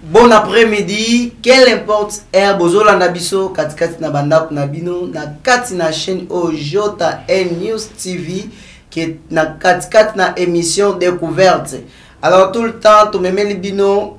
Bon après-midi, quelle importe heure bozolanda biso katikati na bandako na bino na kati na chaîne oyo JN News TV ke na katikati na émission découverte. Alors tout le temps tomemeli bino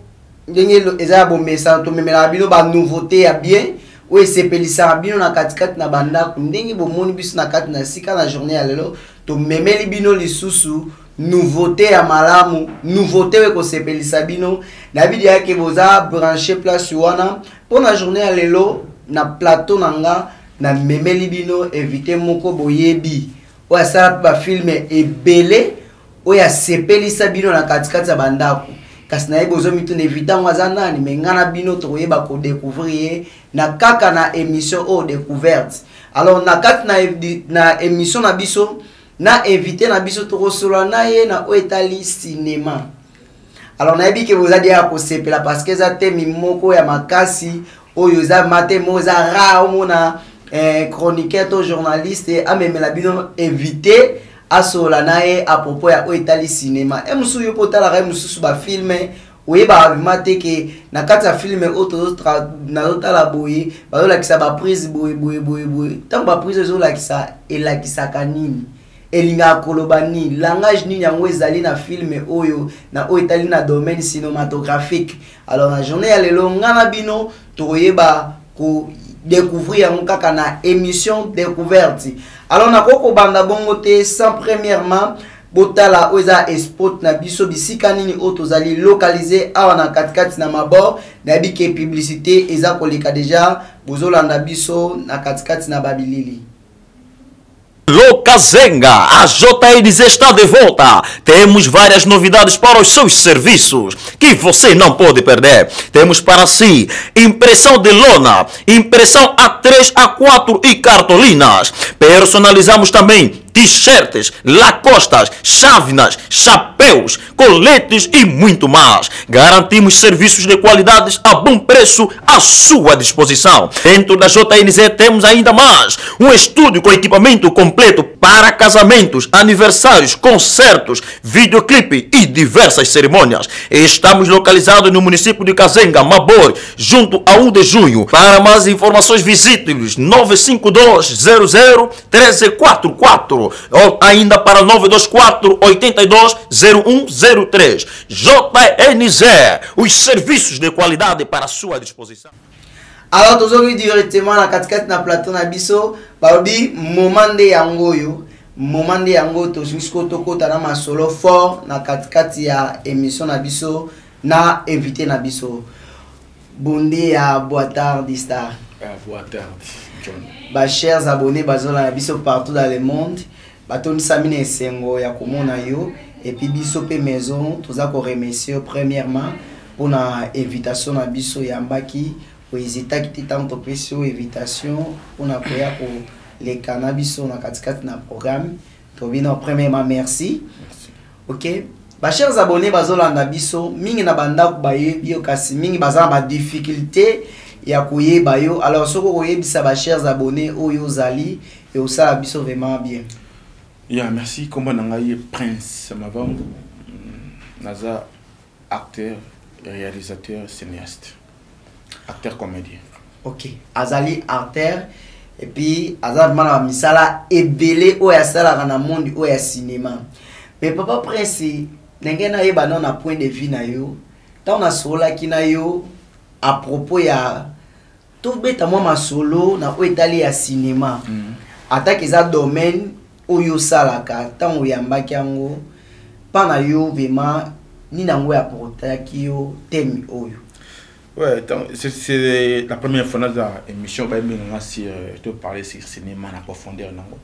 ndenge eza ya bomesano, tomemelaka bino ba nouveauté ya bien oyo esepelisaka bino na katikati na bandako. Ndenge bomoni biso na kati na sika na journée ya lelo, tomemeli bino lisusu nouveauté ya malamu, nouveauté oyo ekosepelisa bino. Nayebi deya ke boza branché place wana mpo na journée ya lelo. Na plateau na nga, namemeli bino invité moko boyebi, oyo asala mpe bafilm ebele oyo asepelisa bino na katikati ya bandako. Kasi nayebi ozomituna invité yango aza nani, mais ngai na bino tokoyeba kodécouvrir ye na kaka na émission oyo découverte. Alors na kati na émission na biso na invité na biso, tokosolola na ye na oyo etali cinéma. Alors nayebi ke boza deya kosepela parce que eza temi moko ya makasi oyo eza mate moko eza rare omona chroniqueur to journaliste amemela bino invité, asolola na ye à propos ya oyo etali cinéma. E mosusu yo mpo otalaka ye mosusu bafilm, oyebaka vraiment te ke na kati ya film oyo nazotala boye, bazolakisa baprise boye boye boye boye. Ntango baprise ezolakisa, elakisaka nini? Elingaka koloba nini? Langage nini yango ezali na film oyo na oyo etali na domaine cinématographique? Alors na journée ya lelo, nga na bino tokoyeba kodécouvrir yango kaka na émission découverte. Alors nakoki kobanda bongo te sans premièrement botala oyo eza spot na biso, bisika nini oyo tozali localisé awa na katikati na Mabor. Nayebi ke publicité eza koleka déjà, bozolanda biso na katikati na babilili. Locazenga, a JNZ está de volta. Temos várias novidades para os seus serviços que você não pode perder. Temos para si impressão de lona, impressão A3, A4 e cartolinas. Personalizamos também t-shirts, lacostas, chávenas, chapéus, coletes e muito mais. Garantimos serviços de qualidade a bom preço à sua disposição. Dentro da JNZ temos ainda mais um estúdio com equipamento completo para casamentos, aniversários, concertos, videoclipe e diversas cerimônias. Estamos localizados no município de Cazenga, Mabor, junto a 1 de junho. Para mais informações, visite-nos 952 00 1344 ou ainda para 924 82 0103. JNZ, os serviços de qualidade para a sua disposição. Alors tozongi directement na katikati na plateau na biso. Balobi moment nde yango oyo, moment nde yango tozwi sikoyo tokɔta na masolo fort na katikati ya émission na biso na invité na biso. Bonde ya boa tarde, star. Ah, boa tarde, John. Bachers abonnés bazolanda biso partout dans le monde, batondisami na esengo ya komona yo. Et puis biso mpe maison toza koremercier yo premièrement mpona invitation na biso yambaki, oezitaki te ntango topesi yo invitation mpona koya koleka na biso na katikati na programme. Tobino premièrement merci. Ok, bachers abonnés bazolanda biso mingi na bandako bayebi yo, kasi mingi baza na badifficulté ya koyeba yo. Alors soki okoyebisa bachers abonnés oyo ozali, ekosala biso vraiment bien. Ya, merci. Kombo na ngai Prince Mavangu. Naza acteur, réalisateur, cinéaste, acteur comédien. Ok, azali acteur et puis aza vraiment na misala ebele oyo asalaka na monde oyo ya cinéma. Mais papa Prince, ndenge nayeba nano na point de vue na yo, ntango nasololaki na yo à propos ya tobeta mwa masolo na oyo etali ya cinéma, atake eza domaine oyo osalaka, ntango oyambaki yango mpa na yo, vraiment nini yango apportaki yo thème oyo? Ouais, c'est la première fois dans l'émission sur te parler sur cinéma na profondeur nango.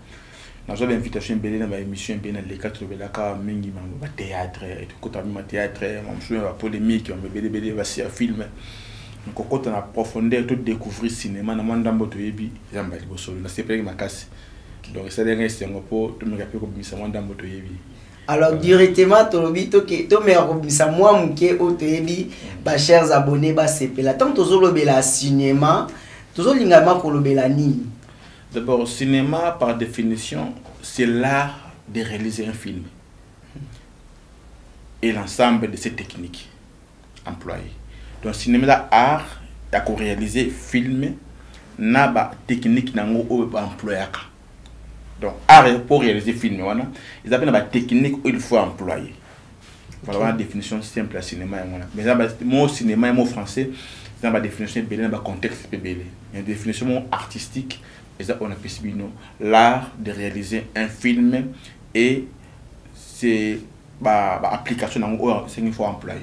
Nazwa bainvitation ebele na baémission ebele na leka, tolobelaka mingi bathéâtre, tokota mingi bathéâtre, mosusu ya bapolémique ebele ebele, basi ya film. Kokota na profondeur, todécouvrir cinéma na mwa ndambo toyebi, eza mbala liboso. Nasepelaki makasi, donc esalaki esengo mpo tomeka mpe kobimisa mwa ndambo toyebi. Alors directement tolobi tomeka kobimisa mwa moke oyo toyebi, bachers abonnés basepela. Ntango tozolobela cinéma, tozolinga ma kolobela nini? D'abord, cinéma, par définition, c'est l'art de réaliser un film et l'ensemble de ces techniques employées. Donc cinéma eza art ya koréaliser film na batechnique nango oyo baemployaka. Donc art pour réaliser film wana eza mpe na batechnique oyo il faut employer. Voilà, wana définition simple ya cinéma yango wana. Mais eza mot cinéma ya mot français eza na badéfinition ebele na bacontexte mpe ebele. Mais définition mot artistique eza oyo napesi bino: l'art de réaliser un film et c'est baapplication nango oyo esengi faut employer.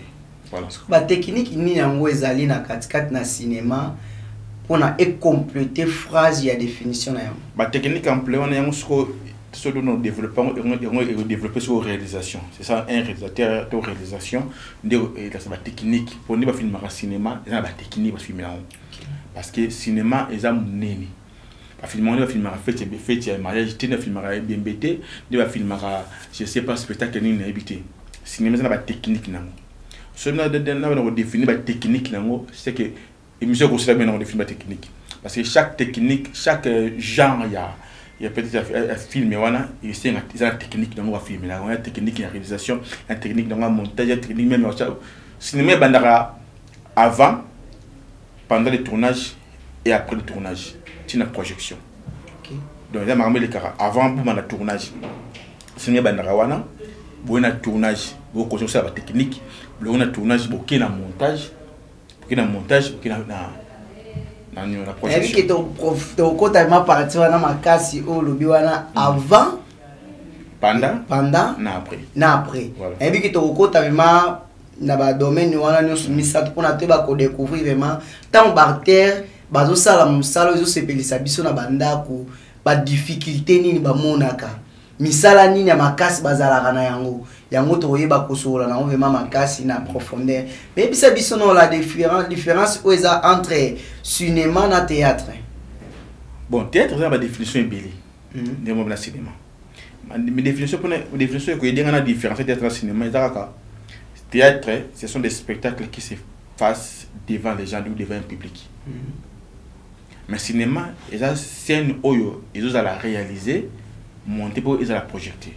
Voilà. Batechnique nini yango ezali na katikati na cinéma mpona ecompléter phrase ya définition na yango? Batechnique employé wana, yango siko soki no développe yango, yango ekodéveloppe siko réalisation. C'est ça, un réalisateur to réalisation nde elasa batechnique mpo nde bafilmaka cinéma. Eza na batechnique bafilme yango, parce que cinéma eza monene. Bafilmaka nde bafilmaka fête ya mariage te, nde bafilmaka ebembe te, nde bafilmaka, je sais pas, spectacle nini, nayebi te. Cinéma eza na batechnique nango. Soki na bana kodéfinir batechnique nango, c'est que émission ekosala bien na kodéfinir batechnique, parce que chaque technique, chaque genre ya peut-être ya film wana esenga eza na technique nango bafilme nango, ya technique ya réalisation, ya technique nango ya montage, ya technique même. Cinéma ebandaka avant, pendant le tournage et après le tournage, ntina projection. Donc eza makambo elekaka avant boma na tournage. Cinéma ebandaka wana boye: na tournage bokoki kosala batechnique biloko na tournage, boke na montage, boke na montage, boke na na Nayebi ke tokota ma partie wana makasi oyo olobi wana avant, pendant, pendant na après. Na après. Nayebi ke tokokota vraiment na badomaine wana nyonso misato mpona toyeba kodécouvrir vraiment ntango baacteur bazosala mosala oyo ezosepelisa biso na bandako, badifficulté nini bamonaka, misala nini ya makasi bazalaka na yango. Yango tokoyeba kosolola nango vraiment makasi na profondeur. Meyebisa biso no la différence oyo eza entre cinéma na théâtre. Bon, théâtre eza na badéfinition ebele ndenge moko na cinéma. Mais définition, mpona définition ekoyedenga na différence théâtre na cinéma eza kaka: théâtre, ce sont des spectacles qui se passent devant les gens ou devant un public, mais cinéma eza scène oyo ezozala réalisé, monté mpo ezala projeté.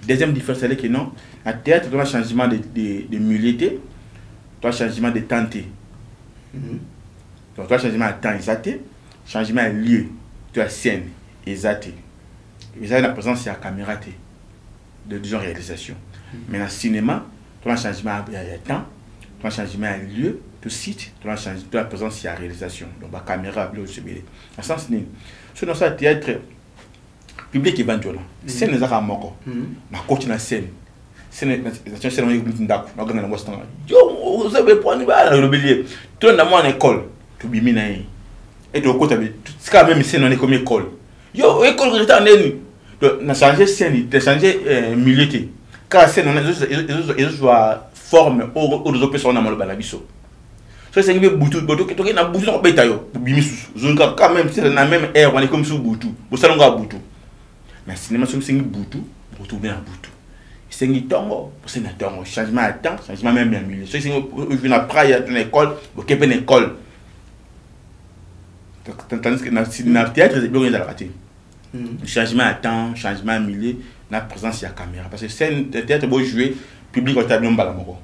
Deuxième différence ezali que non, na théâtre tona changement de milieu te, toa changement de temps te. Donc toa changement ya temps eza te, changement ya lieu to ya scène eza te, eza na présence ya caméra te, de disons réalisation. Mais na cinéma tona changement ya temps, tona changement ya lieu to site, tona change to la présence ya réalisation, donc bacaméra, biloko ebele. Na sens nini? Soki nasala théâtre, public evandi wana, scène ezaka moko, nakoti na scène, scène scène wana ndako, nakoganga na mwasi nanga: "Yo oza pwani." Nalobeli ye tolanda mwana école, tobimi na ye e tokota sika même scène wana ekomi école. Yo, école retard ndeni? Donc na change scène te, change milieu te, kaka scène wana ezozwa forme oyo tozopesa wana maloba na biso. So esengi mpe butu, toke na butu, nakobeta yo, bobimi susu, ozongi kaka même na même aire wana, ekomi susu butu, bosala ngo ya butu. Mais cinéma, soki esengi butu, botourne na butu, esengi ntongo, bosali na ntongo. Changement ya temps, changement même ya milieu. Soki esengi ovi na praia na école, boke mpe na école. Tandis que na théâtre biloko ezalaka te, changement ya temps, changement ya milieu na présence ya caméra, parce que scène de théâtre bojouer, public otala bino mbala moko,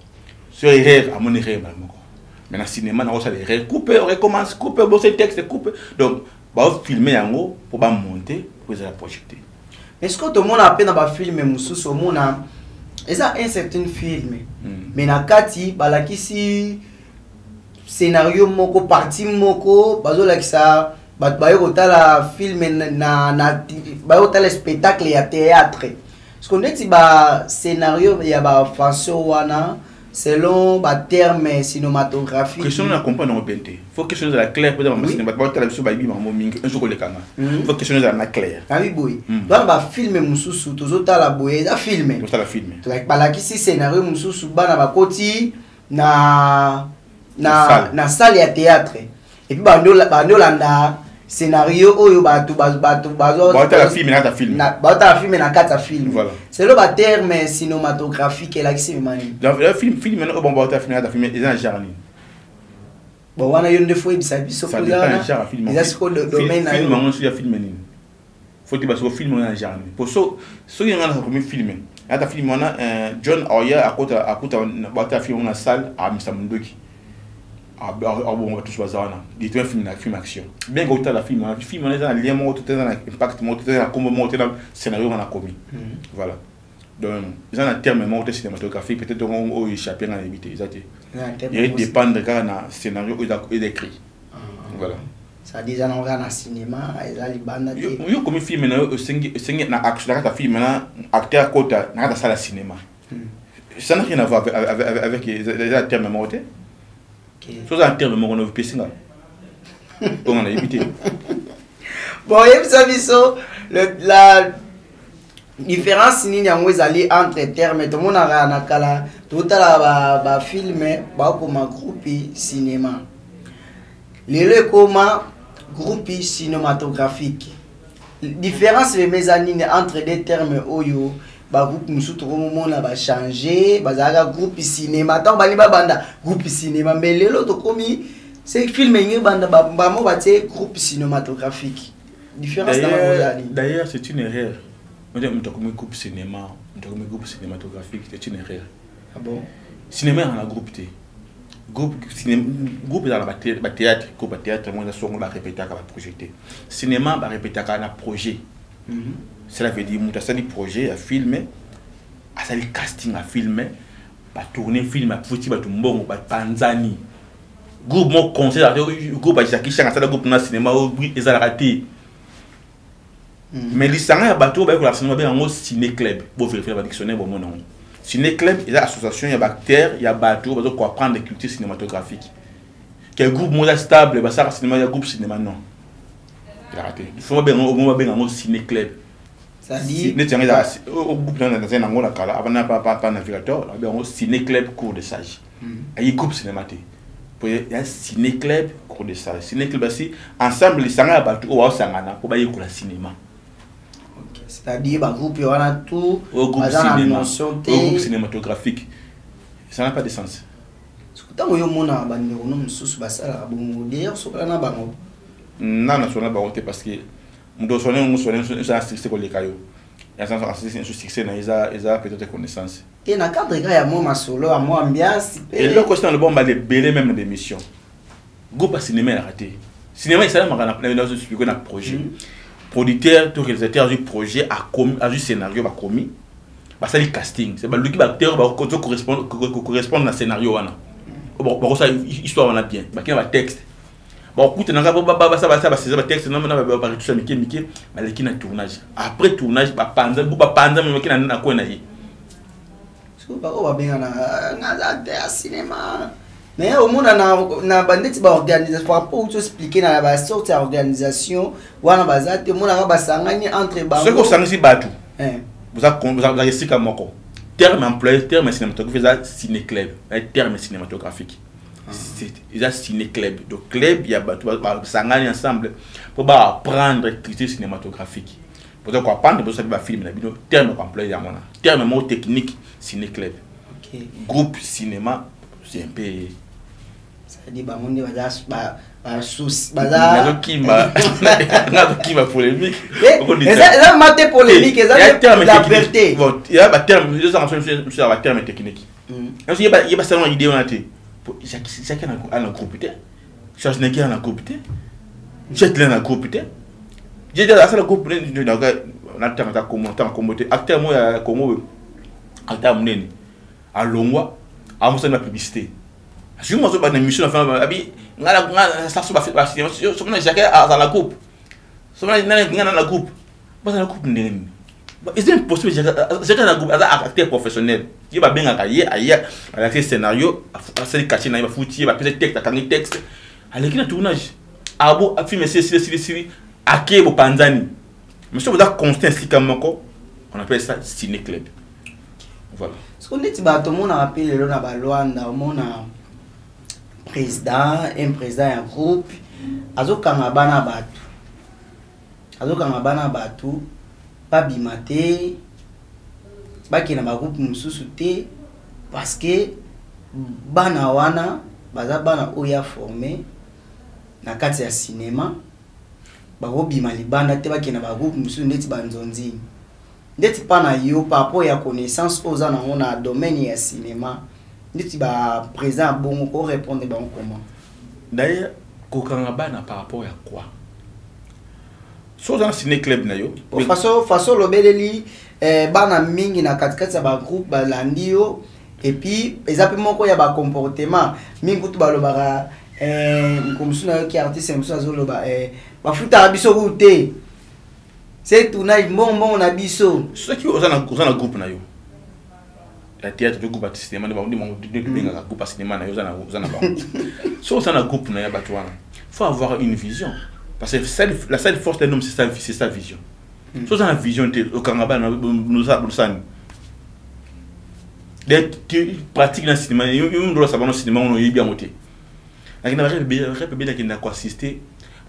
so erreur amoni erreur mbala moko. Mais na cinéma nakosala erreur, coupe, on recommence, coupe, bosali texte, coupe. Donc baofilme yango mpo bamonte mpo ezala projeté. Est ce que tomona mpe na bafilme mosusu, omona eza un certain film, mais na kati balakisi scénario moko, partie moko bazolakisa bato baye kotala film na baye kotala spectacle ya théâtre, parce que ndeti bascénario ya bafaçon wana selon baterme cinématographique? Question na comprendre yango bien te. Faut question ezala claire mpo eza bamasine, bato baotala biso bayebi makambo mingi un jour kolekanga. Faut question ezala na claire. Nabi boye, towana bafilme mosusu tozotala boye, eza filme. Tozotala filme. Balakisi scénario mosusu, bana bakoti na na salle ya théâtre et puis bandi olanda scénario oyo bato baotala film na kati ya film. Baotala film na kati ya film. Voilà. Selon baterme cinématographique, elakisi mema nini? Film, film oyo bon, baotala film na kati ya film, eza na genre nini? Bon, wana yo nde faut oyebisa biso. Eza sikoyo domaine na yo. Yango ya film nini? Faut te basiko film wana na genre nini? Po soki nga nakomi film ata film wana, John oya akota, akuta baotala film wana na salle, amisa mondoki. Abongo bato nyonso baza wana, directement film na film action, bien que otala film wana, film wana eza na lien moko te, eza na impact moko te, eza na kombo moko te na scénario wana akomi. Voilà, donc eza na terme moko te cinématographique, peut-être oyo échappé nga nayebi te, eza te. Dépendre kaka na scénario oyo eza écrit, voilà. C'est-à-dire eza nango kaka na cinéma, eza libanda te. Yo komi film na yo, osengi na action, na kati ya film na acteur akota na kati asala cinéma, ça n'a rien à voir avec eza terme moko te. So oza na terme moko na opesi nga, onga nayebi te. Bon, oyebisa biso la différence nini yango ezali entre terme. Tomonaka na kala, totalaka bafilm, bakoma groupe cinéma, lelo ekoma groupe cinématographique. Différence meme eza nini entre deux termes oyo? Bagroupe mosusu tokomomona bachange, bazalaka groupe cinéma ntango balingi babanda groupe cinéma, mais lelo tokomi se film elingi ebanda, bamo batie groupe cinématographique. Différence na bango ezali? D'ailleurs, c'est une erreur. Moto akomi groupe cinéma, moto akomi groupe cinématographique, c'est une erreur. Ah bon? Cinéma ezala na groupe te. Groupe groupe ezala na bathéâtre, groupe bathéâtre mo eza songo, barépétaka, baprojeté. Cinéma barépétaka na projet. Cela veut dire moto asali projet ya film, asali casting ya film, batourne film, afuti bato mbongo, bapanzani. Groupe mo concert, groupe ya Jackie Chan asala groupe na cinéma ezalaka te. Mais lisanga ya bato oyo bayekolaka cinéma, babenga yango ciné club. Bovérifie na badictionnaire, bomona yango. Ciné club eza association ya baacteur, ya bato oyo bazo koapprendre culture cinématographique. Ke groupe moko eza stable, basalaka cinéma ya groupe cinéma, non, ezalaka te. Il faut babenga yango ciné club. Neti yango ezala groupe naza nango na kala avant pa navigateur, babenga yango ciné club cours de sage. Ayi groupe cinéma te, po ya ciné club cours de sage. Ciné club asi ensemble, lisanga ya bato oyo baosangana mpo bayekola cinéma. C'est-à-dire bagroupe wana tout baza na notion te. Groupe cinématographique, ça n'a pas de sens. Ntango yo omonaka bandeko no mosusu basalaka bongo, d'ailleurs sokola na bango? Na nasola bango te, parce que moto osone yango, sone eza succès koleka yo, eza succès na eza peut-être connaissance. Te, na cadre kaka ya mwa masolo, ya mwa ambiance. Eloko esi na lobo mbala ebele, même d'émission, groupe ya cinéma elaka te. Cinéma esalamaka na na projet. Producteur to réalisateur azwi projet, akomi, azwi scénario, bakomi, basali casting, c'est baluki baacteur bakocorrespondre na scénario wana, bakosala histoire wana bien, bakei na batexte, bakokutanaka, basala baseza batexte na baretouche ya mike mike, baleki na tournage. Après tournage, bapanza bapanza, meki na kwe na ye. Oyo babengana nga te ya cinéma, mais omona na bandeti baorganisation par rapport outi expliquer na basorte ya organisation wana, baza te, omonaka basangani entre bango. Soki osangisi bato, boza esika moko, terme employé, terme cinématographique eza ciné club, terme cinématographique eza ciné club. Donc club ya bato basangani ensemble mpo baapprendre culture cinématographique, boza koapprendre, bozosali bafilm na bino. Terme koemploye yango wana, terme moko technique, ciné club. Groupe cinéma, c'est un peu C'est-à-dire bango nde baza nazokima, nazokima polémique. Eza ma te polémique, eza la vérité. Ya baterme ezanga mosusu ya baterme technique, ye basalanga idée wana te. Jacques ana groupe te, Schwarzenegger ana groupe te, Jet Li na groupe te. Jet asala groupe na ntanga ta kombo, ntanga kombo te. Acteur moko ya Congo, acteur monene, alongwa, amosali na publicité. Soki mozo bana émission na fana abi nga nga sa so ba so na Jacques azala groupe, so na nga na groupe, bazala groupe ndenge nini? Eza impossible. Jacques na groupe, aza acteur professionnel, ye babengaka ye, aye, alakisi scénario, asali cachet na ye, bafuti ye, bapesa texte, akangi texte, aleki na tournage, abo film esili, esili, esili, esili, ake, bopanzani. Mais soki boza constant esika moko, on appelle ça ciné club, voilà. Soki neti bato omonaka mpe lelo na balwanda, omona président, un président ya groupe azokanga bana bato, azokanga bana bato babima te, bakende na bagroupe mosusu te, parce que bana wana baza bana oyo aforme na kati ya cinéma, bakobima libanda te, bakende na bagroupe mosusu neti banzonzini. Ndeti mpa na yo, par rapport ya connaissance oyo oza nango na domaine ya cinéma, ndeti baprésident ya bongo, korépondre bango comment? D'ailleurs, kokanga bana par rapport à quoi? So oza na ciné club na yo. Façon olobeleli bana mingi na katikati ya bagroupe balandi yo, et puis eza mpe moko ya bacomportement mingi. Kutu balobaka, moko mosusu nayoki artiste mosusu azoloba, bafutaka biso kutu te, se tournage, mbongo na biso. Soki oza na groupe na yo ya théâtre to groupe ya cinéma, nde tobengaka groupe ya cinéma na yo, oza na bango, soki oza na groupe na yo bato wana, faut avoir une vision, parce que la seule force d'un homme, c'est sa vision. Soki oza na vision te, okanga bana bosani pratique na cinéma. Yo ndolasa bano cinéma ono, oyebi yango te. Nakenda barep ebele, nakenda koassister,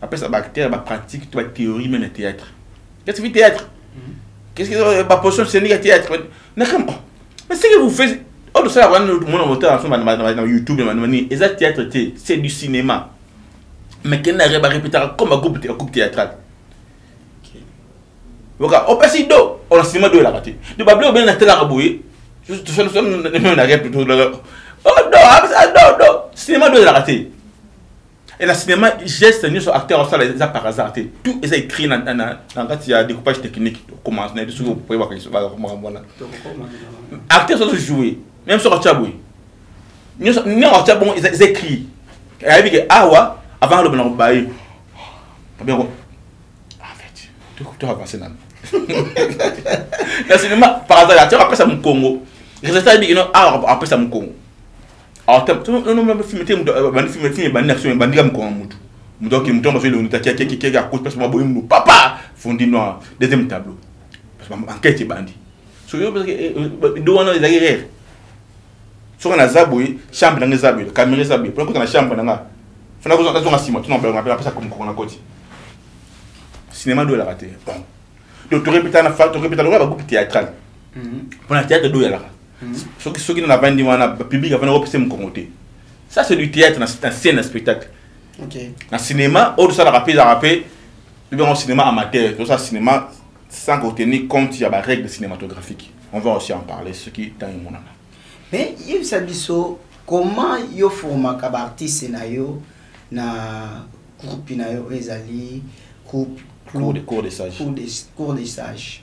bapesa baacteur bapratique to bathéorie même ya théâtre. Qu'est-ce que théâtre, qu'est-ce que baposition scénique ya théâtre? Nakam, mais ce que vous faites oyo tosala wana, mona moteur na YouTube nani, eza théâtre te, c'est du cinéma. Mais kende na barépétaka comme bagroupe théâtral. Oka opesi do ona cinéma do elaka te, do babilo obene natelaka boye na rep do do do cinéma do elaka te. Et na cinéma, geste nyonso acteur osala eza par hasard te, tout eza écrit na kati ya découpage technique. Commence na soki oyebaka makambo wana, acteur soki jouer, même soki atya boye nyonso ndenge atya bongo, eza écrit. Ayebi ke awa, avant aloba na kobaye babengo, en fait to avance nano na cinéma. Par hasard acteur apesa mokongo, résultat ayebi keno awa apesa mokongo. Film te, bandi film, film ebandi, action ebandika mokongo mutu, mutu oke, mutu yango elongi takiakiakiaki, akoti place maboyi mutu, papa fondi noir, deuxième tableau, enquête ebandi. So yo do wana ezalaki rare. Soki naza boye, chambre nanga eza boye, caméra eza boye, mpona kota na chambre nanga, fana nazonga nsima tuna napesa mokongo na koti. Cinéma do elaka te. Bon, donc torépéta na torépéta lokola bagroupe théâtral. Mpona théâtre do elaka, soki na vandi wana, public avandi, opesa mokongo te. Ça, c'est du théâtre na scène, na spectacle. Na cinéma oyo tosalaka mpe, ezalaka mpe tobenga cinéma amateur. Tosala cinéma sans tenir compte ya barègle cinématographique. On va aussi en parler soki ntango emonana. Mais yebisa biso, comment yo formaka baartiste na yo na groupe na yo oyo ezali groupe? Cours de sage. Cours de sage.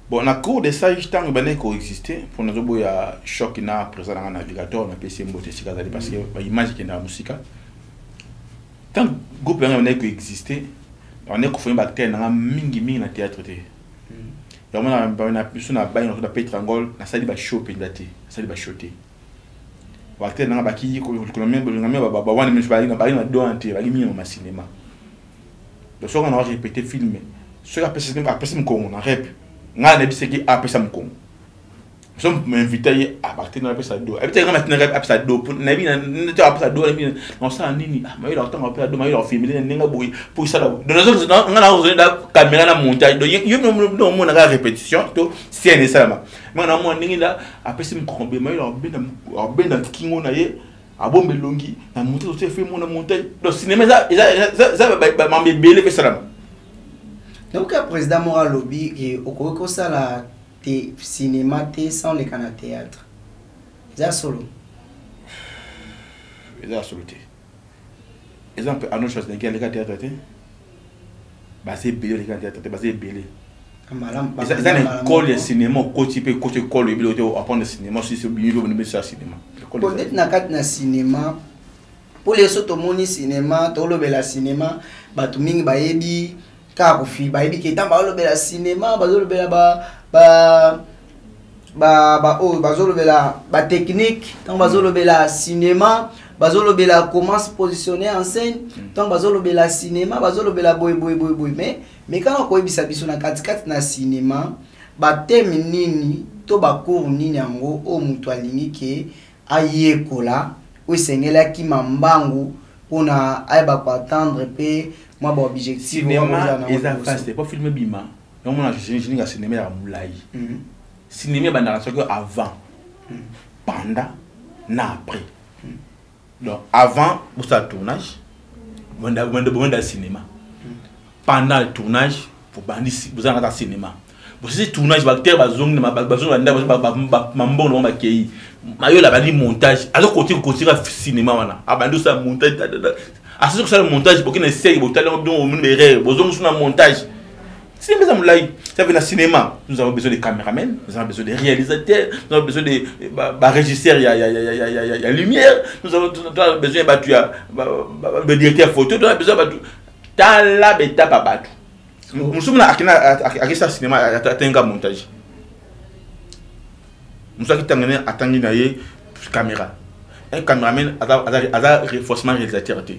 Bon, na cours de sage, ntango ebandaki koexiste, mpo nazoboya choc na président nanga navigateur, napesi ye mbote esika azali, parce que baimage ekendaka mosika. Ntango groupe yanga ebandaki koexiste, bandaki koforme baacteur nanga mingimingi na théâtre te. Yango na biso na bai na Petrangol, nasali bashow mpenza te, nasali bashow te. Baacteur nanga baki bawana miso bali na don te, baki mingi na cinéma. Donc soki na répété film, soki apesi mokongo na rep, ngai nayebisaki apesa mokongo. So m'invite ye, baacteur na apesa do, ayebi te ngai matina rep apesa do, nayebi te apesa do, nayebi nasala nini, mayela ntango apesa do, mayela filme ndenge boye po esala. Donc ngai nazozali caméra na montage. Donc yo omonaka répétition to scène esalama, mais namona ndenge nda apesi mokongo boye, mayela abenda kingo na ye, abomba elongi na montage, osi efe mona montage. Donc cinéma eza mambo ebele mpe esalama. Donc ya président moko alobi ke okoki kosala te cinéma te sans leka na théâtre, eza solo? Eza ya solo te. Exemple, Arnold Schwarzenegger aleka théâtre te. Baza ebele aleka na théâtre te, baza ebele. Eza na école ya cinéma, okoti mpe ekoti école, oyebi te, apprendre cinéma, osisi, obimi mpe obimi ya cinéma. Po ndeti na kati na cinéma, mpo leso tomoni cinéma, tolobela cinéma, bato mingi bayebi kaka kofi, bayebi ke ntango bazolobela cinéma, bazolobela ba oyo bazolobela batechnique, ntango bazolobela cinéma, bazolobela comment se positionner en scène, ntango bazolobela cinéma, bazolobela boye boye boye boye. Mais kaka koyebisa biso, na katikati na cinéma, bathème nini to bacours nini yango oyo moto alingi ke ayekola, oyo esengeli akima mbangu mpona ayeba koatteindre mpe mwa baobjectif? Cinéma eza vaste. Po film ebima, yango mona jeninga cinéma ya molai. Cinéma ebandaka soki avant, pendant na après. Donc avant bosala tournage, bobanda cinéma. Pendant le tournage, bobandi, boza na kati ya cinéma, bosisi tournage, baacteur bazongi, bazongi bandako, mambongo bango bakei. Mayola abandi montage, azokotika kotika cinéma wana, abandi osala montage, asisi kosala montage, boke na esege, botali yango bino, omoni baerreur, bozongi na montage. Cinéma eza molai. Ça veut, na cinéma, nous avons besoin de caméramen, nous avons besoin de réalisateurs, nous avons besoin de barégisseurs ya lumière, nous avons besoin ya bato ya badirecteur photo, nous avons besoin bato. Tala baétape ya bato mosusu na akisa cinéma, atenga montage, mosusu akitanga, atangi na ye caméra. Un caméraman aza forcément réalisateur te,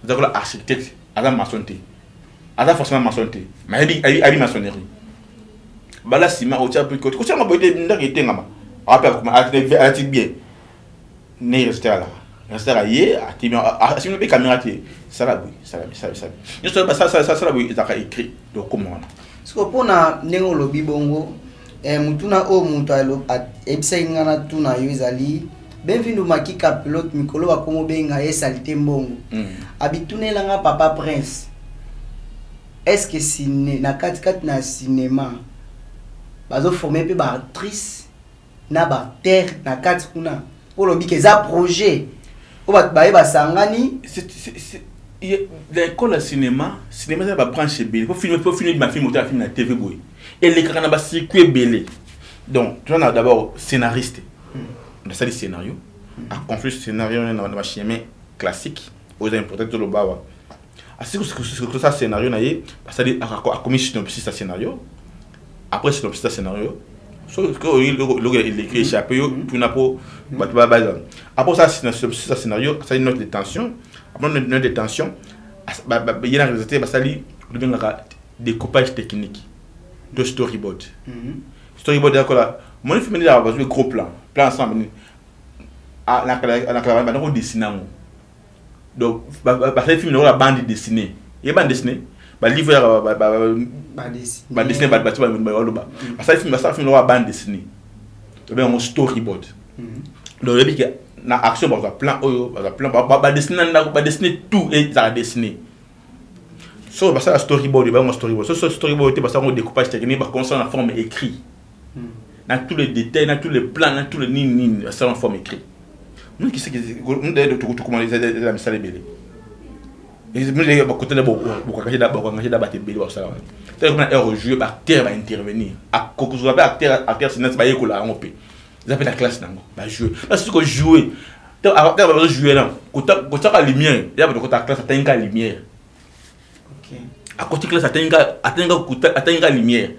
aza kola architecte, aza maçon te, aza forcément maçon te, mais ayebi maçonnerie. Bala nsima otia kotianga boye te, ndako etengama, alati bien ne réalisateur alaka, réalisateur aye, atimi, asimi mpe caméra te, sala boye, sala boye, sala boye, nyonso sala boye, ezalaka écrit. Donc koma wana. Siko mpona ndenge olobi bongo, mutuna oyo moto ayebisaki nga na tuna yo ezali Benvindu Makika Pilote. Mikolo bakoma obenga ye Salite Mbongo. Abitunelanga papa Prince, est ce que ciné, na katikati na cinéma bazoforme mpe baactrice na baacteur na kati kuna? Mpo olobi ke eza projet oyo bato baye basangani. L'école ya cinéma, cinéma eza babranche ebele. Po film, bafilm, otala film na TV boye, elekaka na bacircuit ebele. Donc toza na d'abord scénariste, nasali scénario, aconstruire scénario na bachemin classique oyo eza important. Toloba awa, asili kosala scénario na ye, basali, akomi synopsis ya scénario. Après synopsis ya scénario, soki eloko eleki échappé yo, mpuna mpo bato baza. Après osala synopsis ya scénario, asali note de tension. Après note de tension, ye na réalisateur basali tobengaka découpage technique to storyboard. Storyboard ezakola moni film nde bazwi gros plan, plan ensemble, na kala banda kodessine yango. Donc basali film lokola bande dessinée. Ye bande dessinée, balivre yaka badessine, bato baloba basali film, basala film lokola bande dessinée, tobenga yango storyboard. Donc oyebi ke na action bazwa plan oyo, bazwa plan, badessine na ndako, badessine tout, ezala dessiné. So basala storyboard, bango storyboard. So storyboard te, basala yango découpage technique, baconsa na forme écrit, na tous les détails, na tous les plans, na tous les nini nini, basala en forme écrit. Tokoma eza misala ebele, bakokangaki na bato ebele basala wana. Tala na heure jouer, baacteur baintervenir, akokozwa mpe acteur, acteur sinati bayekola yango mpe, eza mpe na classe nango bajoue. Basi kojoue, ntango bazojoue na kotiaka lumière, ya bato kota classe, atangi ka lumière, akoti classe, atangi ka lumière.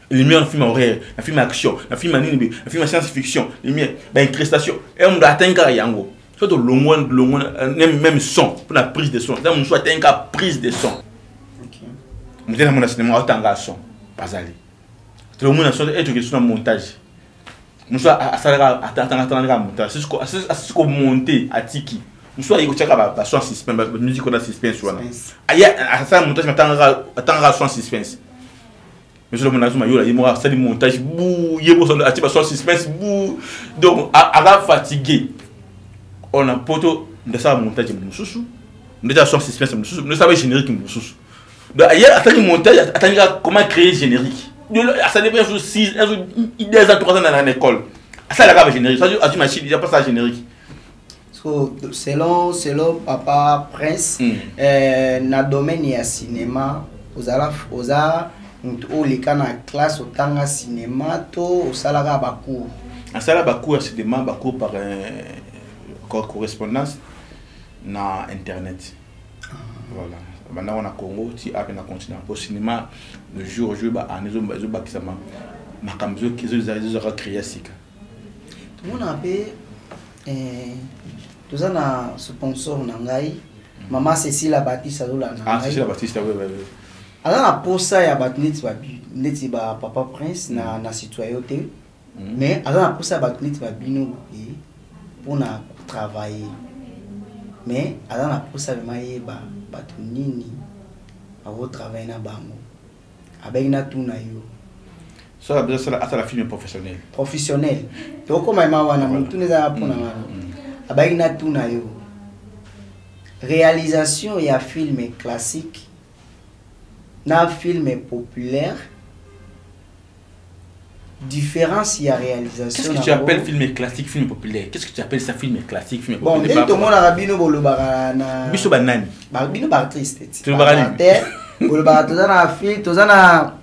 Lumière na film horreur, na film action, na film nini, na film science fiction, lumière, baincrustation, e moto atangi kaka yango. So tolongwa longwa, même son, mpona prise de son, eza mosusu atangi kaka prise de son. Moto na mona cinéma aotanga son, bazali tolomona son e toke so na montage. Mosusu asalaka, atanga kaka montage, asisi komonte, atiki. Mosusu ayi kotiaka bason suspense, bamusique wana suspense wana, aye asala montage, atangaka son suspense. Mais solo mona azoma yola, ye moko asali montage bu, ye moko atie bason suspense bu. Donc aza fatigué. On a poto ndasala montage mosusu, ndeti son suspense mosusu, ndosala générique mosusu. Donc ye atangi montage, atangi kaka comment créer générique. Asali mpe un jour 6, un jour 2 ans, 3 ans na école, asalaka bagénérique, azwi machine, ya pasala générique. So, selon papa Prince, na domaine ya cinéma, ozala, oza moto oyo oleka na classe, otanga cinéma to osalaka bacours? Asala bacours ya cinéma, bacours par correspondance na internet. Voilà, bandako na Congo ti ape na continent, po cinéma de jour au jour, baane ezobakisama, makambo ezozalaka créer sika. Tomonaka mpe toza na sponsor na ngai, mama Cécile Batiste, azolanda. Ah, Cécile Batiste, oui. Aza na posa ya bato neti ba papa Prince na citoyen te, mais aza na posa ya bato neti babino boye mpona kotravailler, mais aza na posa vraiment yeba bato nini bakotravaille na bango. Abengi na tuna yo. So asala film professionnel. Professionnel, tokóma ema wana. Motuna eza mpona wana, abengi na tuna yo: réalisation ya film classique na film populaire. Différence ya réalisation. Qu'est-ce que tu appelles film classique, film populaire? Qu'est-ce que tu appelles ça, film classique, film Bon, populaire? Ndenge tomonaka bino, bolobaka na Biso banani? Bino baartiste ti. Tolobaka nini? Te, bolobaka toza na film, toza na,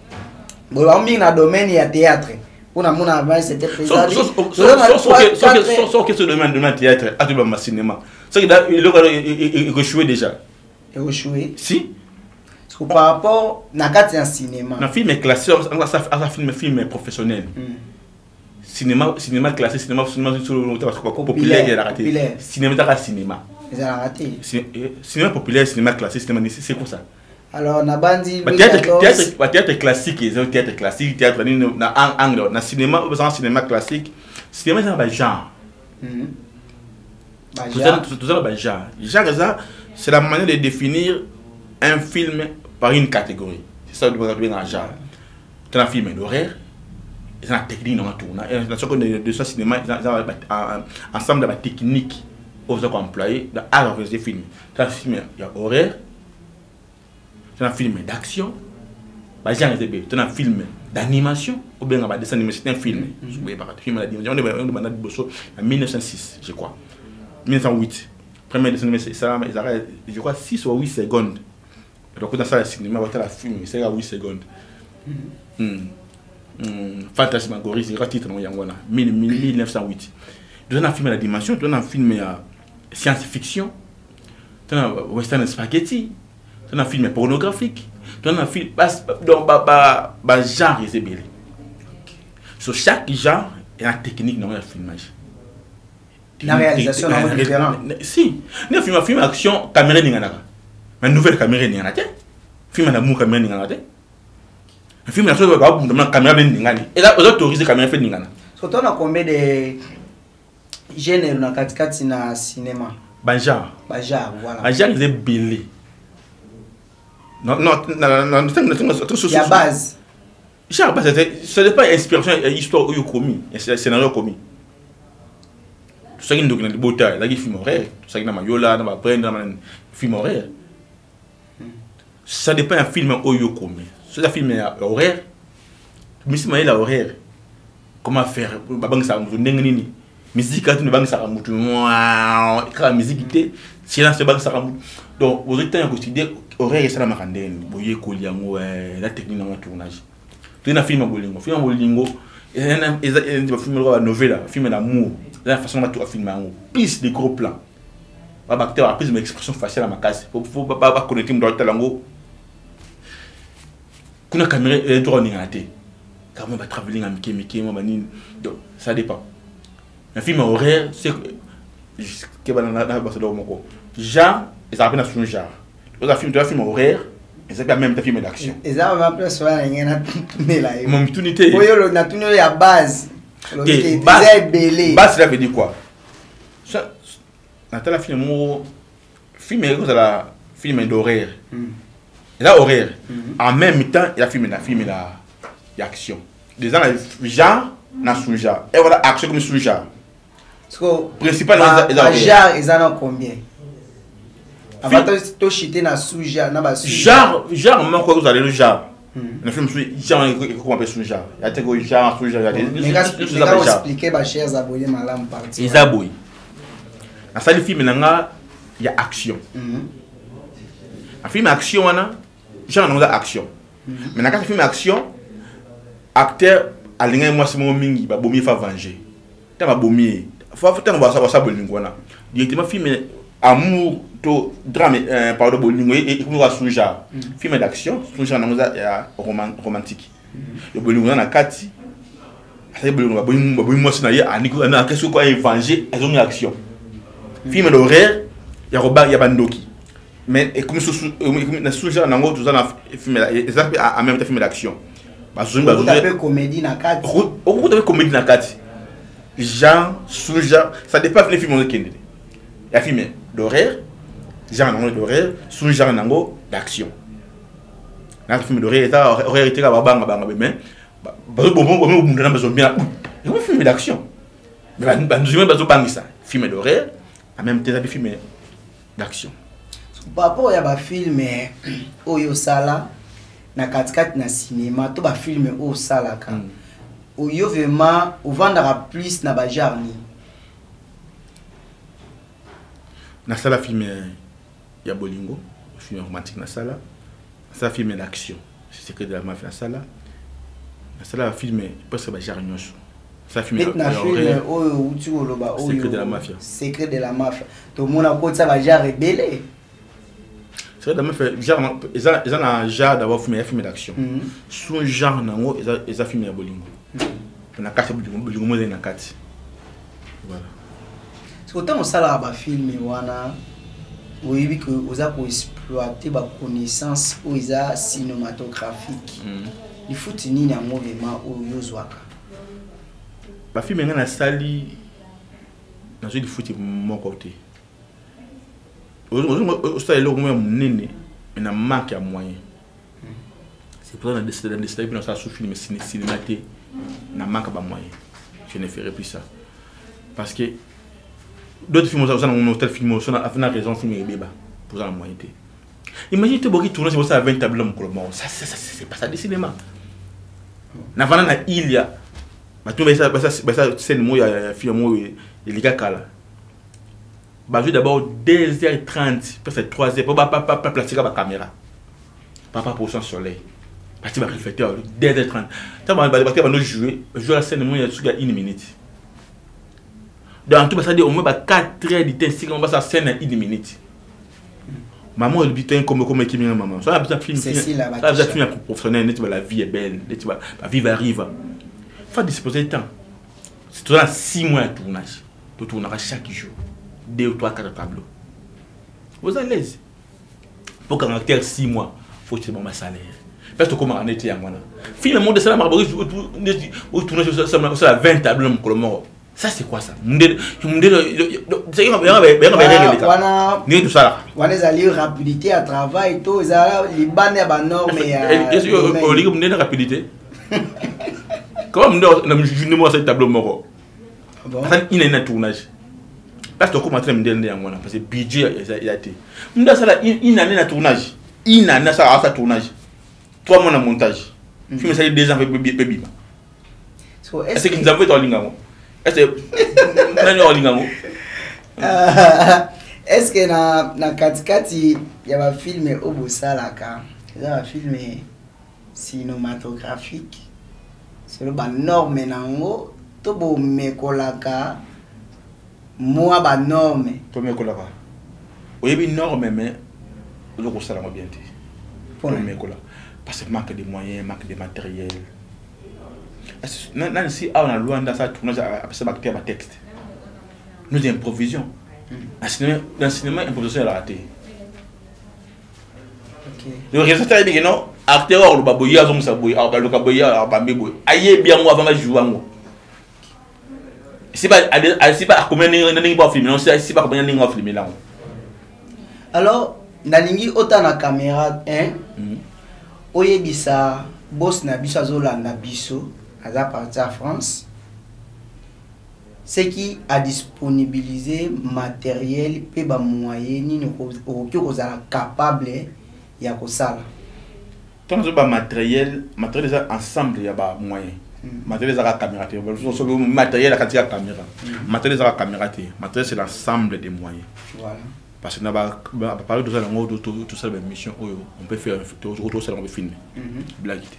bolobaka mingi na domaine ya théâtre, mpona mona avant c'était président. Toza na trois, quatre- Soki so domaine théâtre, atobama cinéma, soki eloko ekoéchoué déjà. Échoué? Si. Parce que par rapport na kati ya cinéma. Na film classique, aza film professionnel. Cinéma classique, cinéma populaire ezalaka te. Populaire. Cinéma ezaka cinéma. Ezalaka te. Cinéma populaire, cinéma classique, cinéma, c'est quoi ça? Alors nabandi Ba Louis théâtre XIV. Théâtre, ba théâtre classique eza théâtre classique, théâtre nini na angle na cinéma oyo bazanga cinéma classique. Cinéma eza na bagenre. Ba genre. Toza na bagenre. Genre eza, c'est la manière de définir un film par une catégorie. C'est ça tobenga genre. Toza na film d'horreur, eza na technique nanga tourna na soko de ça. Cinéma eza ensemble ya batechnique oyo oza koemployer dans art organiser film. Toza na film ya horreur, toza na film d'action, bagenre eza ebele. Toza na film d'animation, obenga badessin animé, c'est un film. Oyebaka film d'animation on banda liboso na 1906, je crois 1908, premier dessin animé esalama, ezalaka, je crois, 6 ou 8 secondes. Donc nasala ya cinéma, batala film esalaka 8 secondes. Fantasmagorie, c'est titre nango yango wana, 1908. Toza na film ya dimension, toza na film ya science fiction, toza na western spaghetti, toza na film pornographique, toza na film donc bagenre eza ebele. So chaque genre eza na technique nango ya filmage. Na réalisation nango différent. Si ne film action, caméra eninganaka, mais nouvelle caméra eningana te. Film ya amour, caméra eningana te. Film na soki babunda na caméra mpe eningani, eza oza autorisé, caméra mpe eningana. So tona combien de genre na katikati na cinéma? Bagenre? Bagenre, voilà. Bagenre eza ebele. Non, non, non, non, non. Ya base. Genre base, ça dépend inspiration ya histoire oyo okomi, scénario okomi. Tosaki Ndoki na libota, ezalaki film horreur. Tosaki na Mayola na babrende na film horreur. Ça dépend ya film oyo okomi. So eza film ya horreur, misi mayele ya horreur, comment faire, babangisaka motu ndenge nini, musique ati babangisaka motu kaka musique te, silence ebangisaka motu. Donc ozwi ntango ya koétudier horreur esalamaka ndenge nini, boyekoli yango na technique nango ya tournage. Toye na film ya bolingo. Film ya bolingo eza bafilm lokola banovela, film d'amour, eza na façon bato bafilme yango, plus de gros plans, baacteur baprise ma expression faciale ya makasi, faut baconnecte moto atala yango kuna, caméra toka oningana te, kaka mwa batravelling ya mike mike, mwa banini. Donc ça dépend. Un film horreur, c'est keba na basoda moko, genre ezalaka mpe na sous genre. Oza film, toza film horreur, eza mpe même ta film d'action. Eza vraiment place wana ndenge natunela yo. Momituni te. Oyo natuni oyo ya base. Eza ebele. Base, cela veut dire quoi? Natala film moko, film ekozala film d'horreur, eza horreur, en même temps eza film na ya action. Déjà na genre na sous genre, et voilà, action comme sous genre. Principal. Genre eza na combien avant toshite na sous genre, na ba Genre, genre moko ekozala lelo genre na film mosusu, genre ekokoma mpe sous genre ya te, ko genre sous genre. Expliquer ba chers abonnés malamu parti. Eza boye: nasali film na nga ya action. Na film action wana, genre nango eza action, mais na kati ya film action, acteur alingaki mwasi moko mingi, babomi ye, faut venger. Ntango babomi ye, ntango basa bolingo wana, directement film amour to drame, pardon, bolingo ekomi kaka sous genre film d'action. Sous genre nango eza ya romantique. Yo bolingo eza na kati, asali bolingo, babomi mwasi na ye, akesi ko avenger, azongi action. Film d'horreur ya koba ya bandoki, mais ekomi na sous genre nango. Toza na film eza mpe en même temps film d'action, bazongi. Okokuta mpe comédie na kati. Okokuta mpe comédie na kati. Genre, sous genre, ça dépend ne film ozokende. Ya film d'horreur, genre nango d'horreur, sous genre nango d'action. Na film d'horreur, eza horreur te, kaka babanga banga, mais bazobunda na bazombi na, ekomi film d'action. Mais banzumi bazobangisa, film d'horreur en même temps eza mpe film d'action. Par rapport ya bafilm oyo osala na katikati na cinéma to bafilm oyo osalaka. Oyo vraiment ovandaka plus na bagenre nini? Nasala film ya bolingo, film romantique, nasala film d'action, Secret de la mafia. Nasala film presque bagenre nyonso. Neti na film oyo outi koloba. Secret de la mafia. Secret de la mafia, tomona kotisa bagenre ebele. Secret de la mafia, genre eza na genre d'abord film ya film d'action, sous genre nango eza film ya bolingo. Na kati ya bolingo mo ezali na kati, voilà. Soki ntango osalaka bafilm wana, oyebi ke oza koexploite baconnaissance oyo eza cinématographique, lifuti nini yango vraiment oyo yo ozwaka? Bafilm ngai nasali, nazwi lifuti moko te. Osala eloko moko ya monene, mais na manque ya moyen. C'est pour ça na décidé mpe nasala sous film cinéma te, na manque ya bamoyen. Je ne ferai plus ça parce que d'autres films oza nango, tel film na raison, film ebeba poza na moyen te. Imagine te, boki tournage, bosala 20 tableau mokolo moko. Ça, c'est pas ça du cinéma. Navanda na ilia bato basa scène moko ya film moko elika kala, bazwi d'abord 2h30, presque 3h, po baplatika bacaméra papa pour son soleil, bati bareflecteur. 2h30, ntango bato bando jouer, jouer la scène moko ya soki ya une minute. Donc en tout, basali au moins ba 4 heures du temps esika basala scène ya une minute. Maman olobi te, nkombo ekimi nga mama. So abiza film, abiza film ya professionnel neti ba La vie est belle, neti ba Viva Riva, faut disposer temps. C'est toza na 6 mois ya tournage, totournaka chaque jour 2 ou 3, 4 tableaux. Oza l'aise po kanga acteur 6 mois, faut tirer bango basalaire parce tokomaka neti yango wana. Film monde esalamaka neti otournage, osala 20 tableau na mokolo moko. Ça, c'est quoi ça? Mundele ndenge tosalaka. Wana ezali rapidité ya travail to ezala libanda ya banorme ya? Olingi mundele rapidité? Comment mundele na journée moko asali tableau moko, asali une année na tournage? Parce tokóma te na mindele nde yango wana, parce que budget eza te. Munde asala une année na tournage, une année asala asa tournage, 3 mois na montage, film esali 2 ans mpe bima. Est-ce que Nzambe toalinga yango? Est-ce que nani olinga yango? Est ce que na katikati ya bafilm oyo bosalaka, eza bafilm cinématographique solo banorme nango to bomekolaka mwa banorme? Tomekolaka. Oyebi norme, mais oza kosala yango bien te. Tomekola parce que manque de moyens, manque de matériel. Nani si awa na Lwanda asala tournage, apesa baacteur batexte, nous improvisions. Na cinéma, improvisation ezalaka te. Le réalisateur ayebi ke non, acteur oyo aloba boye, azongisa boye, baluka boye, abambe boye, ayebi yango avant bajoue yango. Si ba akomi na ndenge bafilme nango, si bakomi na ndenge bafilme yango. Alors nalingi ota na caméra 1, oyebisa boss na biso azolanda biso, aza parti ya France, ce qui a disponibilisé matériel mpe bamoyen nini okoki kozala capable ya kosala. Ntango nazoba matériel, matériel eza ensemble ya bamoyen. Matériel ezaka caméra te. Soki matériel akati ya caméra, matériel ezaka caméra te. Matériel, c'est l'ensemble des moyens. Voilà. Parce que na baparle tosala yango, tosala baémission oyo, on peut faire, tosala yango film, blague te.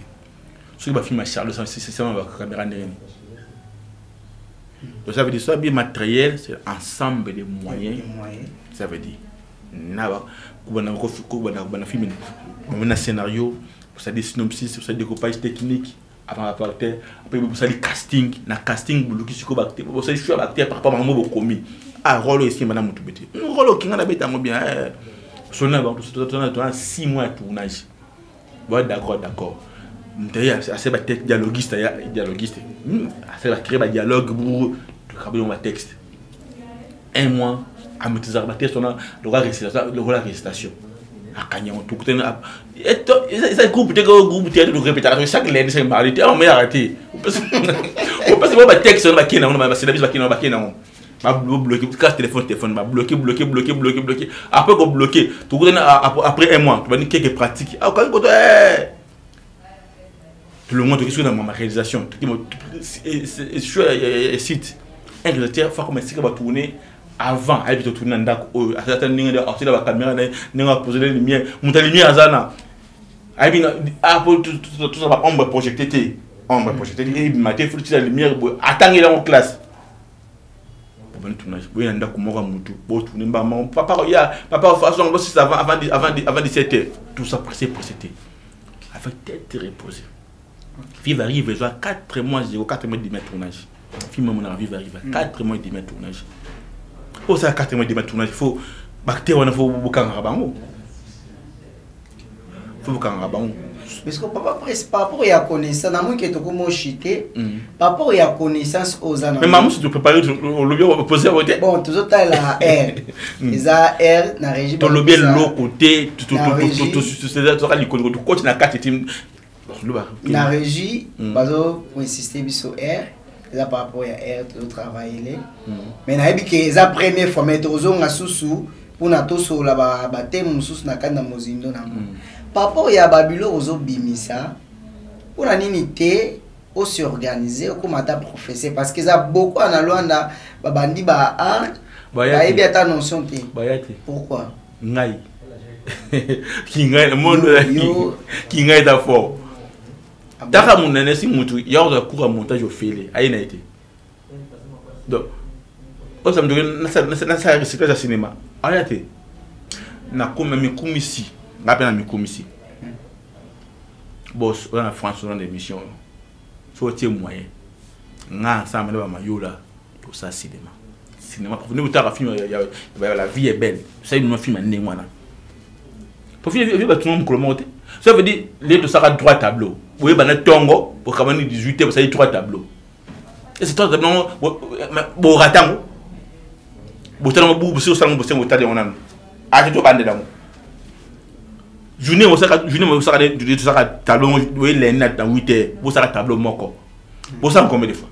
Soki bafilm ya Charles, sema bacaméra ndenge nini? Donc ça veut dire, ça bien, matériel, c'est ensemble des moyens. Ça veut dire na kobanda film, na scénario, osali synopsis, osali découpage technique avant baacteur, après bosali casting. Na casting, boluki sikoyo baacteur, bosali choix baacteur par rapport bango bokomi. Ah, rôle oyo esimba na motu bete, rôle okinga na beta yango bien. Sona tona 6 mois ya tournage. Bon, d'accord, d'ailleurs ase batexte, dialoguiste ya dialoguiste, ase bacrée badialogue, tokabi yango batexte. Un mois amaîtrisaka batexte wana lokola récitation, akangi yango. Tokutani, eza groupe te, groupe te, torépétaka chaque lundi, chaque mardi te. Awa moyaka te, opesa bango batexte wana, bakende yango, basela biso, bakende yango, bakende yango, babloqué casse téléphone, téléphone babloqué, bloqué, bloqué, bloqué, bloqué. Après kobloqué, tokutani après un mois, tobandi quelques pratiques. Okangi koto. Tolongwa, toki soki na mama réalisation, toki site. Un réalisateur fa comme esika batourne avant, ayebi totourne na ndako oyo, ata ndenge asila bacaméra na ye, ndenge apose le lumière, moto ya lumière aza na ayebi po toza ba ombre projeté te, ombre projeté te, ebima te, faut tila lumière boye, atangeli yango classe. Bobani tournage boye na ndako moko ya motu, botourne mbama, papa ya papa façon bosisa avant 17 heures, tout ça pressé pressé te, avec tête reposée. Vive arrive ezwa 4 mois 0, 4 mois et demi tournage. Film monaka Vive arrive, 4 mois et demi tournage. Osala 4 mois et demi tournage, faut baacteur wana, faut bokangaka bango, faut bokangaka bango. Parce que papa Prince, par rapport ya connaissance, namoni ke tokomi oshite par rapport ya connaissance oyo oza na. Mais mamusu topréparé, olobi opose yango te. Bon, tozotala r, eza r na régie. Tolobi eloko te, tozaka likolo, tokoti na kati ti. Na régie bazo koinsiste biso, r eza par rapport ya r tozotravaille. Mais nayebi ke eza première fois, mais tozonga susu mpona tosolola bathème mosusu na kati na mozindo nango. Par rapport ya babiloko ozobimisa, mpona nini te os'organiser, okóma ata professeur? Parce que eza beaucoup na Lwanda babandi ba art, bayebi ata notion te. Baya te. Pourquoi? Ngai kingai mondo kingai eza fort. Taka monene si mutu ya kozwa cours ya montage ofele, aye na ye te. Donc osa mutu nasala recyclage ya cinéma, aya te. Nakoma mikumisi, nga mpe na mikumisi. Bos oza na France, oza na émission oyo, so otie moyen, nga ensemble na bamayola tosala cinéma, cinéma nde otaka film ya La vie est belle. Tosali numa film ya ndenge wana po film batuna mokolo moko te. Ça veut dire le tosaka trois tableau, boyeba na ntongo bokabani 18 heures, bosali trois tableau. Et c'est trois tableau borata yango, botalango buku, bosi osalango, bosengo botali yango nanu ate, tobandela yango journée. Bosaka journée, bosaka, tosaka tableau boye lundi na 8 heures, bosaka tableau moko, bosaka combien de fois?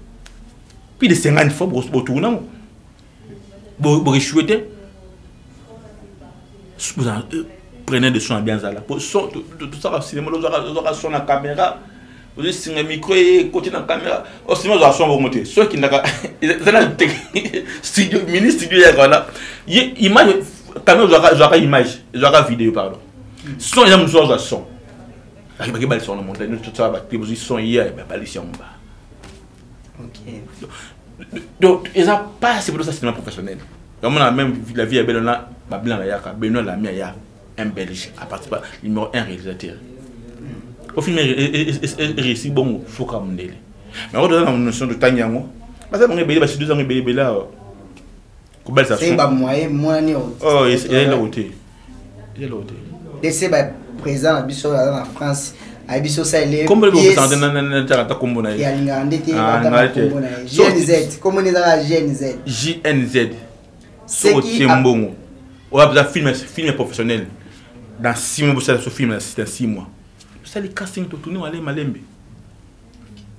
Plus de 50 fois. Botourna yango, boéchoué te. Prenez de soin bien zala son, tosaka cinéma, ozwaka son na caméra, ozosinga micro ekoti na caméra. Osima ozwaka son bongo te. So ekendaka, eza na studio, mini studio yaka wana ye image, caméra ezwaka image, ezwaka vidéo, pardon, son eza mosusu azwa son, baki balisa na montagne, tosala baclip, ozwi son ye, balisi yango ba. Donc eza pasi po tosala cinéma professionnel. Yango même La vie ya belle na babila na yaka Benoît Lami, aya un Belge à partir pas numéro 1 réalisateur au film réussi bongo foka mondele. Mais oyo toza na notion, totangi yango, baza bango ebele, basidu zango ebele ebele awa kobalisa. Bamoyen mwani. Oh, eza eloko te, eza eloko te. Dese baprésident na biso aza na France, ayebi so osalele. Kombo ata kombo na ye. Alingaka nde te batanga kombo na ye. GNZ, kombo nde ezaka GNZ. GNZ, soki otie mbongo oyo aza film, film professionnel, dans 6 mois bosala so film. Dans 6 mois tosali casting, totourne malembe malembe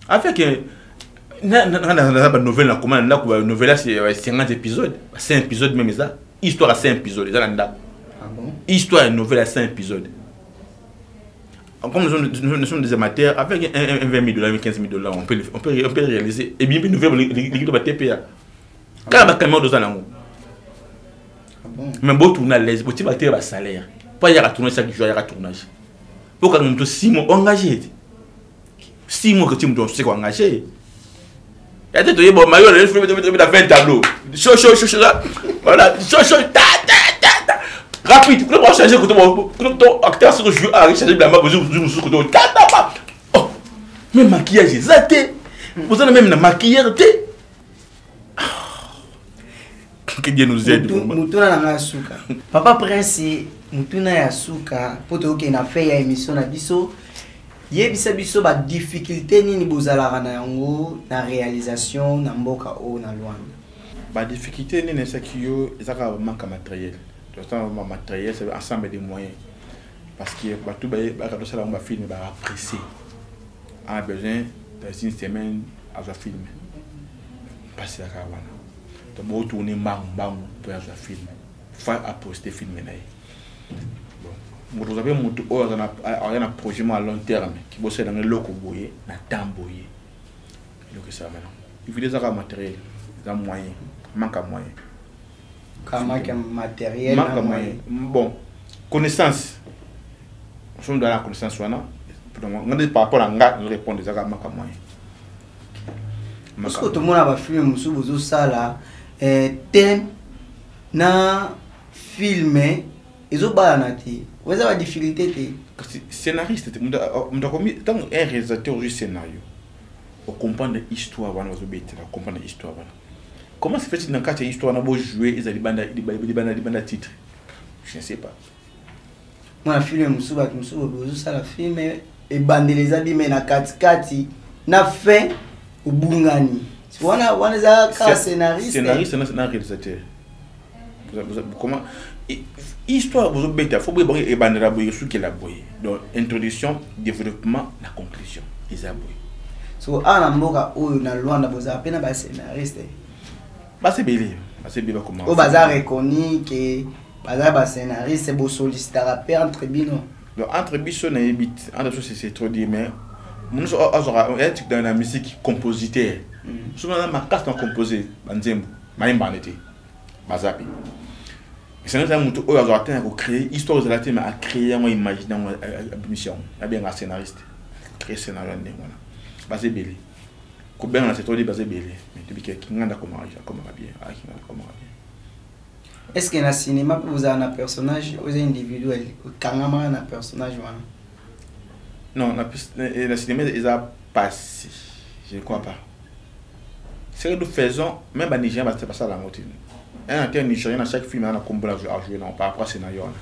avec naza banouvelle nakoma na ndako, banouvelle ya 50 épisodes, 5 épisodes même, eza histoire ya 5 épisodes, eza na ndako. Histoire ya nouvelle ya 5 épisodes. Comme nous sommes des amateurs, avec un 20 000 dollars, 15 000 dollars, on peut réaliser. Et bien, nouvelle, l'équipe de TPA. Quand la caméra doit nango. Mais bon, tourner à l'aise, bon, tu vas te salaire. Pas y a tourner chaque jour, il y a tournage. Pour quand nous 6 mois engagé. 6 mois que tu me donnes, c'est quoi engagé? Et tu bon, maillot, il faut mettre 20 tableaux. Chaud, chaud, chaud, chaud, voilà, chaud, chaud, ta, ta, ta, ta. Rapide, nous allons changer côté, acteur sur joue, ah, changer la main, ta, ta, ta. Oh, même maquillage, exact. Vous avez même la maquilleur, que Dieu nous aide. Mutuna na ngai ya suka, papa Prince, mutuna ya suka mpo toyokende na fin ya émission na biso. Yebisa biso badifficulté nini bozalaka na yango na réalisation na mboka oyo na Lwanda. Badifficulté nini esaki yo? Eza kaka manque ya matériel. Tosala matériel, c'est ensemble des moyens, parce que bato baka tosala yango bafilm baka pressé, a besoin dans une semaine azwa film, mpasi kaka wana. Donc botourne mbangu mbangu mpo azwa film, fa aposte film na ye. Bon, moto oza mpe moto oyo aza na projet mo à long terme, kibosala yango eloko boye na temps boye, eloko esalama nango. Ifile ezaka matériel, eza moyen, manque ya moyen. Manque ya matériel? Manque ya moyen. Bon, connaissance, soki moto aza na connaissance wana, nga nde par rapport na nga répondre, ezaka manque ya moyen. Parce que tomona bafilm mosusu bozosala, thème na film ezobalana te, eza badifficulté te? Kasi scénariste te, moto akomi ntango un réalisateur ozwi scénario, ocomprendre histoire wana bazobetela, ocomprendre histoire wana, comment se fait-il na kati ya histoire wana bojouer eza libanda titre? Je ne sais pas. Mwana film mosusu, bato mosusu bozosala film, ebandeli eza bime, na katikati na fin obungani. Wana wana eza kaka scénariste? Scénariste na réalisateur. Comment histoire bozobeta, fo boye bango ebandela boye, esukela boye. Donc introduction, développement na conclusion eza boye. So awa na mboka oyo na Lwanda, bozala mpe na bascénariste? Basebele, basebele, bakoma. Oyo baza reconnu ke baza bascénariste, bosollicitaka mpe entre bino? Donc entre biso, nayebi, entre biso c'est trop dire, mais nyonso azwaka na musique, compositeur, soki aza makasi na composer banzembo, mayembana te, baza mpe. Scénariste aza moto oyo azwaka te na kocréer histoire, ezala te, mais acréer yango, imagine yango, abimisi yango, abenga scénariste. Créer scénario ya ndenge wana, baza ebele. Kobenga na c'est trop dire, baza ebele, mais tobiki kinganda akomaka bien, kinganda akomaka bien. Est ce que na cinéma mpe bozala na personnage oyo eza individuel, okangamaka na personnage wana? Non, na cinéma eza pasi, je ne crois pas. Ce que nous faisons, même banigérien basala yango te. Un acteur nigérien, na chaque film aza na kombo ajoué nango par rapport à scénario wana.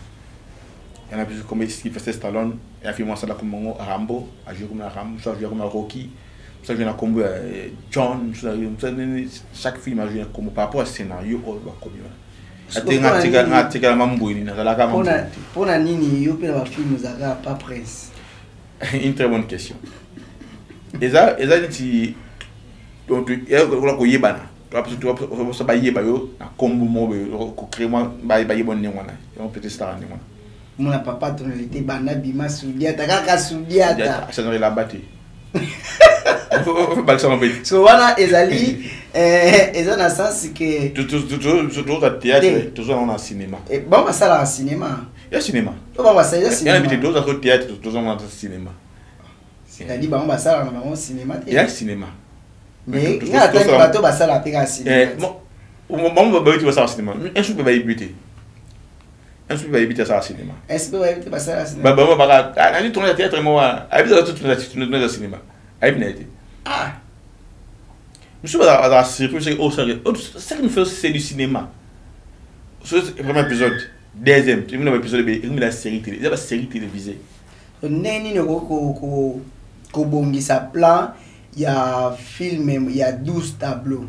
Yana biso comme Sylvester Stallone, ya film asala kombo yango Rambo, ajoué comme na Rambo, mosusu ajoué comme na Rocky, mosusu ajoué na kombo ya John, chaque film ajoué na kombo par rapport à scénario oyo bakomi wana. Nga atikala mambwini, nazalaka. Mpona nini yo mpe na bafilm ozalaka pa Prince? Une très bonne question. Eza neti okola koyebana, so bayeba yo na kombo moko boye, kocréer mwa bayeba ndenge wana, yango peut-être esalaka ndenge wana. Mona papa tonalité banda bima Sudiata, kaka Sudiata. Change elamba te, balakisanga mpe. So wana ezali eza na sens ke toza théâtre, toza nango na cinéma. Bango basalaka cinéma? Ya cinéma. To bango basala eza cinéma te, toza to théâtre, toza nango na cinéma. C'est-à-dire bango basalaka na bango cinéma te? Ya cinéma. Mais nga atangi bato basalaka mpe kaka cinéma. Bango bayebi te basala cinéma, un jour mpe bayebi te, un jour mpe bayebi te asala cinéma. Est-ce que bayebi te basala cinéma? Bango baka nani tourne ya théâtre mo wana, ayebi te tourne ya cinéma, ayebi na ye te. Ah. Mosusu bazalaka surpris: oh, ce qui nous fait, c'est du cinéma. Premier épisode, deuxième, premier épisode, ekomi la série télé, eza basérie télévisée. Ndenge nini okoki kobongisa plan ya film ya 12 tableau?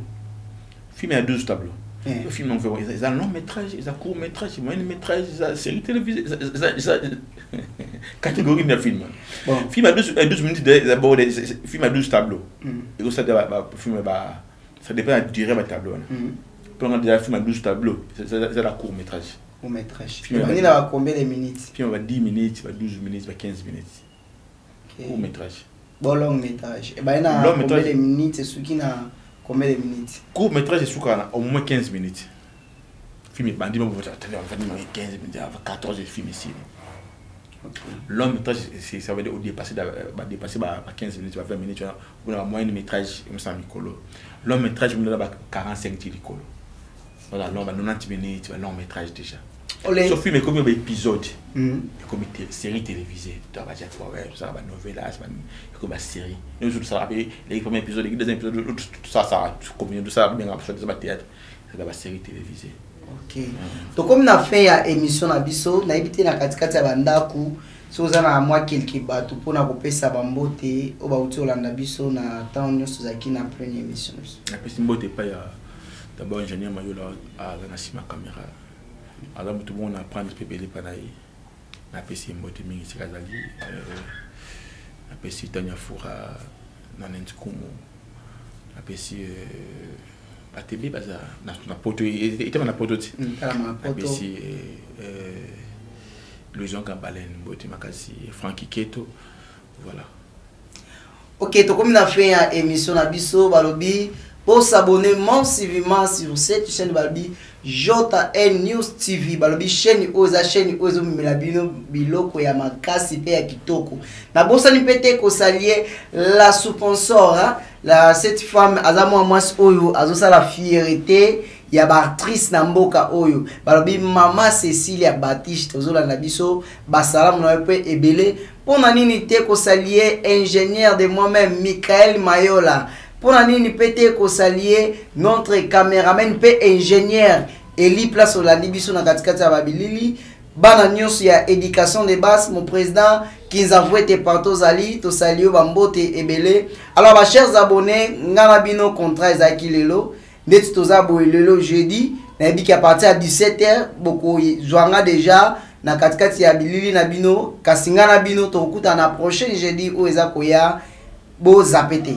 Film ya 12 tableau? Film on fait, eza long métrage, eza court métrage, moyen métrage, eza série télévisée, eza catégorie ya film. Bon. Film à 12 minutes d'abord, film à 12 tableaux, ekosala film ba, ça dépend ya durée ba tableau wana. Mpona déjà film à 12 tableaux, eza la court métrage. Court métrage ebandi na ba combien de minutes? Film ba 10 minutes, ba 12 minutes, ba 15 minutes, court métrage. Bon, long métrage ebandi na combien de minutes, esuki na combien de minutes? Court métrage esukaka na au moins 15 minutes. Film ebandi, 15 minutes, 14, film esili. Long métrage, ça veut dire dépasser, dépasser 15 minutes, 20 minutes, ou na moyen métrage emosala mikolo. Long métrage mona ba 45 ti likolo. Voilà, long ba 90 minutes, ba long métrage déjà. So film ekomi ba épisode, ekomi série télévisée, to batia ouais, tout ça, ba novelas, ekomi ba série nyonso, tout ça, les premiers épisodes, les deuxième épisode, tout ça, ça combien, tout ça bien, ça ba théâtre, c'est ba série télévisée. Ok, tokomi na fin ya émission na biso. Nayebi te, na katikati ya bandako, so oza na mwa quelque bato mpona kopesa bambote oyo bauti kolanda biso na ntango nyonso ozalaki na pleine émission biso. Napesi mbote epai ya d'abord ingénieur Mayola, aza na nsima caméra, aza moto bongo na apprendre mpe ebele epai na ye. Napesi ye mbote mingi esika azali. Napesi Tania Fura na Nentikumu, napesi bato ebele baza na poto, etema na poto ti. Napesi Louison Kabalen, mbote makasi, Francky Keto, voilà. Ok, tokomi na fin ya émission na biso. Balobi bosabonner massivement sur cette chaîne, balobi JN News TV. Balobi chaîne oyo eza chaîne oyo ezomemela bino biloko ya makasi mpe ya kitoko. Nabosani mpe te kosaluer la sponsor, hein? La cette femme aza mwa mwasi oyo azosala fierté ya baactrice na mboka oyo. Balobi mama Cecilia Batiste, tozolanda biso, basalamu na yo mpe ebele. Mpona nini te kosaluer ingénieur de moi-même Michael Mayola? Mpona nini mpe te kosaluer notre caméraman mpe ingénieur Eli Place, olandi biso na katikati ya babilili? Bana nyonso ya éducation de base, mon président Kinzavwete, partout ozali, tosali yo bambote ebele. Alors, bachers abonnés, nga na bino, contrat ezalaki lelo. Ndeti toza boye lelo jeudi, nayebiki à partir ya 17 heures bokozwanga déjà na katikati ya bilili na bino. Kasi nga na bino tokokutana na prochaine jeudi oyo eza koya. Bozape te.